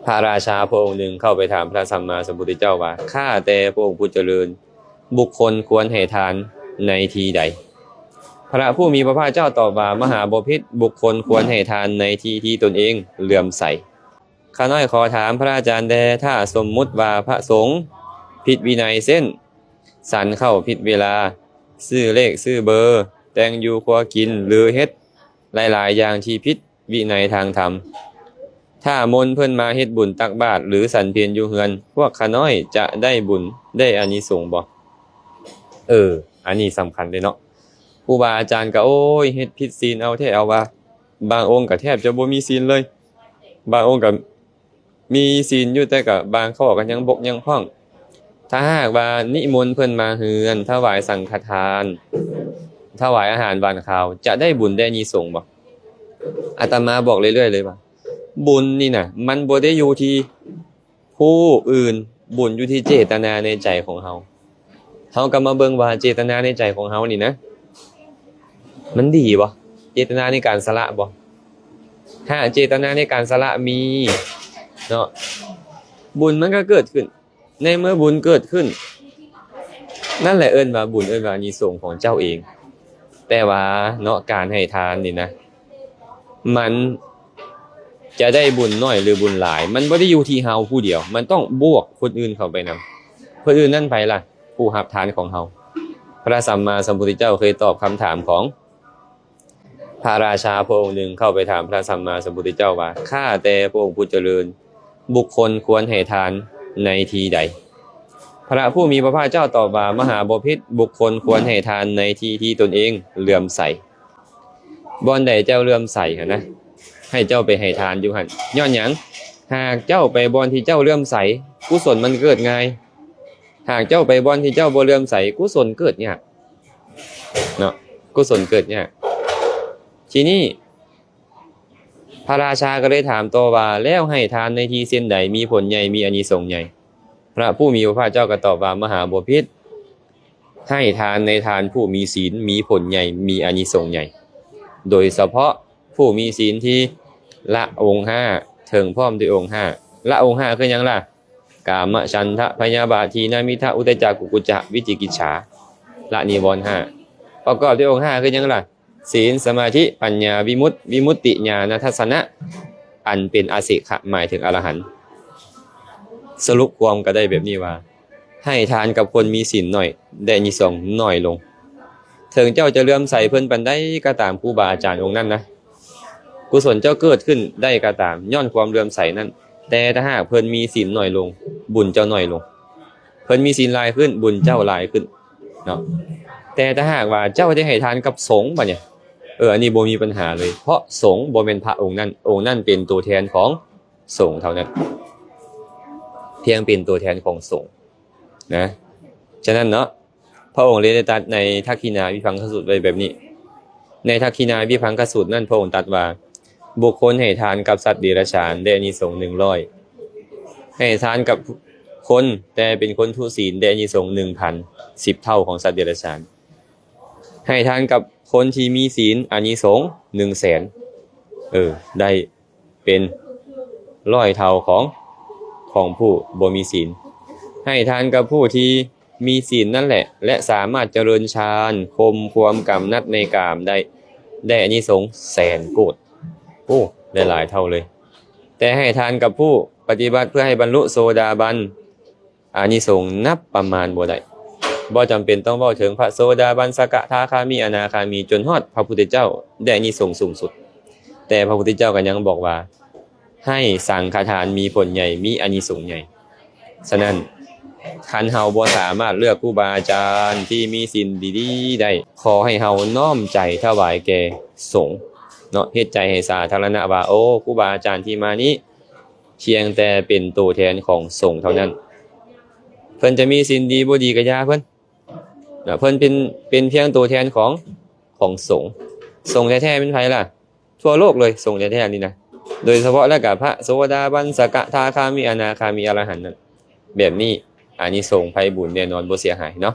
ພະລາຊາພະອົງໜຶ່ງເຂົ້າໄປຖາມພະສຳມາສຳພຸດທະເຈົ້າວ່າ ຂ້າແຕ່ພະອົງຜູ້ຈະເລີນ, ບຸກຄົນຄວນໃຫ້ທານໃນທີ່ໃດ? ພະຜູ້ມີພະພາກເຈົ້າຕອບວ່າ ມະຫາບໍພິດ, ບຸກຄົນຄວນໃຫ້ທານໃນທີ່ທີ່ຕົນເອງເຫຼື້ອມໃສ. ຂ້ານ້ອຍຂໍຖາມພະອາຈານແດ່, ຖ້າສົມມຸດວ່າພະສົງຜິດວິໄນ ເຊັ່ນ ສັນເຂົ້າຜິດເວລາ, ຊື້ເລກຊື້ເບີ, ແຕ່ງຢູ່ຄົວກິນ ຫຼື ເຮັດຫຼາຍໆຢ່າງທີ່ຜິດ ວິໄນທາງທຳ. ຖ້າມົນເພິ່ນມາເຮັດບຸນຕັກບາດ ຫຼື ສັນເພັນຢູ່ເຮືອນ, ພວກຂ້ານ້ອຍຈະໄດ້ບຸນໄດ້ອານິສົງບໍ່? ເອີ ອັນນີ້ສຳຄັນເດ້ເນາະ. ຄູບາອາຈານກໍ ໂອ້ຍ ເຮັດຜິດສິນເອົາແທ້ເອົາວ່າ, ບາງອົງກໍແທບຈະບໍ່ມີສິນເລີຍ, ບາງອົງກໍມີສິນຢູ່ ແຕ່ກໍບາງຂໍ້ກໍຍັງບົກຍັງຜ່ອງ. ຖ້າຫາກວ່ານິມົນເພິ່ນມາເຮືອນ, ຖວາຍສັງຄະທານ, ຖວາຍອາຫານຫວານຄາວ, ຈະໄດ້ບຸນໄດ້ອານິສົງບໍ່? ອາດຕະມາບອກເລື້ອຍໆເລີຍວ່າ ບຸນນີ້ນະ ມັນບໍ່ໄດ້ຢູ່ທີ່ຜູ້ອື່ນ, ບຸນຢູ່ທີ່ເຈດຕະນາໃນໃຈຂອງເຮົາ. ເຮົາກໍມາເບິ່ງວ່າເຈດຕະນາໃນໃຈຂອງເຮົານີ້ນະ ມັນດີບໍ່? ເຈດຕະນາໃນການສະຫຼະບໍ່? ຫາກເຈດຕະນາໃນການສະຫຼະມີເນາະ, ບຸນມັນກໍເກີດຂຶ້ນ. ໃນເມື່ອບຸນເກີດຂຶ້ນ, ນັ້ນແຫຼະເອີ້ນວ່າບຸນ, ເອີ້ນວ່າອານິສົງຂອງເຈົ້າເອງ. ແຕ່ວ່າເນາະ, ການໃຫ້ທານນີ້ນະ ມັນຈະໄດ້ບຸນໜ້ອຍ ຫຼື ບຸນຫຼາຍ, ມັນບໍ່ໄດ້ຢູ່ທີ່ເຮົາຜູ້ດຽວ, ມັນຕ້ອງບວກຄົນອື່ນເຂົ້າໄປນຳ. ຄົນອື່ນນັ້ນໃຜລະ? ຜູ້ຮັບທານຂອງເຮົາ. ພະສຳມາສຳພຸດທະເຈົ້າເຄີຍຕອບຄຳຖາມຂອງ ພະລາຊາພະອົງໜຶ່ງເຂົ້າໄປຖາມພະສຳມາສຳພຸດທະເຈົ້າວ່າ ຂ້າແຕ່ພະອົງຜູ້ຈະເລີນ, ບຸກຄົນຄວນໃຫ້ທານໃນທີ່ໃດ? ພະຜູ້ມີພະພາກເຈົ້າຕອບວ່າ ມະຫາບໍພິດ, ບຸກຄົນຄວນໃຫ້ທານໃນທີ່ທີ່ຕົນເອງເຫຼື້ອມໃສ. ບ່ອນໃດເຈົ້າເຫຼື້ອມໃສຫັ້ນນະ, ໃຫ້ເຈົ້າໄປໃຫ້ທານຢູ່ຫັ້ນ. ຍ້ອນຫຍັງ? ຫາກເຈົ້າໄປບ່ອນທີ່ເຈົ້າເຫຼື້ອມໃສ, ກຸສົນມັນເກີດງ່າຍ. ຫາກເຈົ້າໄປບ່ອນທີ່ເຈົ້າບໍ່ເຫຼື້ອມໃສ, ກຸສົນເກີດຍາກ. ເນາະ, ກຸສົນເກີດຍາກ. ທີນີ້ ພະລາຊາກໍເລີຍຖາມຕໍ່ວ່າ ແລ້ວໃຫ້ທານໃນທີ່ເຊັ່ນໃດ ມີຜົນໃຫຍ່ ມີອານິສົງໃຫຍ່? ພະຜູ້ມີພະພາກເຈົ້າກໍຕອບວ່າ ມະຫາບໍພິດ, ໃຫ້ທານໃນທ່ານຜູ້ມີສິນ ມີຜົນໃຫຍ່ ມີອານິສົງໃຫຍ່. ໂດຍສະເພາະຜູ້ມີສິນທີ່ລະອົງຫ້າ ເຖິງພ້ອມດ້ວຍອົງຫ້າ. ລະອົງຫ້າຄືຫຍັງລະ? ກາມະ ສັນທະ ພະຍາບາດ ທີນະມິດຖະ ອຸດທະຈັກ ກຸກຸດຈະ ວິຈິກິດສາ ລະນິວອນຫ້າ. ປະກອບດ້ວຍອົງຫ້າຄືຫຍັງລະ? ສິນ ສະມາທິ ປັນຍາ ວິມຸດ ວິມຸດຕິ ຍານະທັດສະນະ ອັນເປັນອະເສຂະ ໝາຍເຖິງອະລະຫັນ. ສະຫຼຸບຄວາມກໍໄດ້ແບບນີ້ວ່າ ໃຫ້ທານກັບຄົນມີສິນໜ້ອຍ ໄດ້ອານິສົງໜ້ອຍລົງ. ເຖິງເຈົ້າຈະເຫຼື້ອມໃສເພິ່ນປານໃດກໍຕາມ, ຄູບາອາຈານອົງນັ້ນນະ, ກຸສົນເຈົ້າເກີດຂຶ້ນໄດ້ກໍຕາມ ຍ້ອນຄວາມເຫຼື້ອມໃສນັ້ນ, ແຕ່ຖ້າຫາກເພິ່ນມີສິນໜ້ອຍລົງ, ບຸນເຈົ້າໜ້ອຍລົງ. ເພິ່ນມີສິນຫຼາຍຂຶ້ນ, ບຸນເຈົ້າຫຼາຍຂຶ້ນເນາະ. ແຕ່ຖ້າຫາກວ່າເຈົ້າໄດ້ໃຫ້ທານກັບສົງ, ບັດນີ້ ເອີ ອັນນີ້ບໍ່ມີບັນຫາເລີຍ, ເພາະສົງບໍ່ແມ່ນພະອົງນັ້ນ, ອົງນັ້ນເປັນຕົວແທນຂອງສົງເທົ່ານັ້ນ, ພຽງເປັນຕົວແທນຂອງສົງນະ. ສະນັ້ນເນາະ, ພະອົງເລີຍໄດ້ຕັດໃນທັກຂິນາວິພັງຄະສູດໄວ້ແບບນີ້. ໃນທັກຂິນາວິພັງຄະສູດນັ້ນ ພະອົງຕັດວ່າ ບຸກຄົນໃຫ້ທານກັບສັດເດຍລະສານໄດ້ອານິສົງໜຶ່ງຮ້ອຍ, ໃຫ້ທານກັບຄົນແຕ່ເປັນຄົນທຸສິນໄດ້ອານິສົງໜຶ່ງພັນ, ສິບເທົ່າຂອງສັດເດຍລະສານ, ໃຫ້ທານກັບຄົນທີ່ມີສິນອານິສົງໜຶ່ງແສນ, ເອີ ໄດ້ ເປັນຮ້ອຍເທົ່າຂອງ ຂອງຜູ້ບໍ່ມີສິນ. ໃຫ້ທານກັບຜູ້ທີ່ມີສິນນັ້ນແຫຼະ ແລະ ສາມາດຈະເລີນຊານ, ຂົ່ມຂວາມກຳໜັດໃນກາມໄດ້, ໄດ້ອານິສົງແສນໂກດ. ໂອ້ ໄດ້ຫຼາຍເທົ່າເລີຍ. ແຕ່ໃຫ້ທານກັບຜູ້ປະຕິບັດເພື່ອໃຫ້ບັນລຸໂສດາບັນ, ອານິສົງນັບປະມານບໍ່ໄດ້. ບໍ່ຈຳເປັນຕ້ອງເວົ້າເຖິງພະໂສດາບັນ, ສະກະທາຄາມີ, ອະນາຄາມີ, ຈົນຮອດພະພຸດທະເຈົ້າໄດ້ອານິສົງສູງສຸດ. ແຕ່ພະພຸດທະເຈົ້າກໍຍັງບອກວ່າ ໃຫ້ສັງຄະທານມີຜົນໃຫຍ່, ມີອານິສົງໃຫຍ່. ສະນັ້ນ, ຄັນເຮົາບໍ່ສາມາດເລືອກຄູບາອາຈານທີ່ມີສິນດີໆໄດ້, ຂໍໃຫ້ເຮົານ້ອມໃຈຖວາຍແກ່ສົງເນາະ, ເຮັດໃຈໃຫ້ສາທາລະນະວ່າ ໂອ້ ຄູບາອາຈານທີ່ມານີ້ ພຽງແຕ່ເປັນໂຕແທນຂອງສົງເທົ່ານັ້ນ. ເພິ່ນຈະມີສິນດີບໍ່ດີກໍຢ່າເພິ່ນ. ເພິ່ນເປັນ, ເປັນພຽງໂຕແທນຂອງ, ຂອງສົງ. ສົງແທ້ໆແມ່ນໃຜລະ? ທົ່ວໂລກເລີຍ, ສົງແທ້ໆນີ້ນະ. ໂດຍສະເພາະແລ້ວກໍພະໂສດາບັນ, ສະກະທາຄາມີ, ອະນາຄາມີ, ອະລະຫັນນັ້ນ. ແບບນີ້ອານິສົງໃຜບຸນແນ່ນອນບໍ່ເສຍຫາຍເນາະ.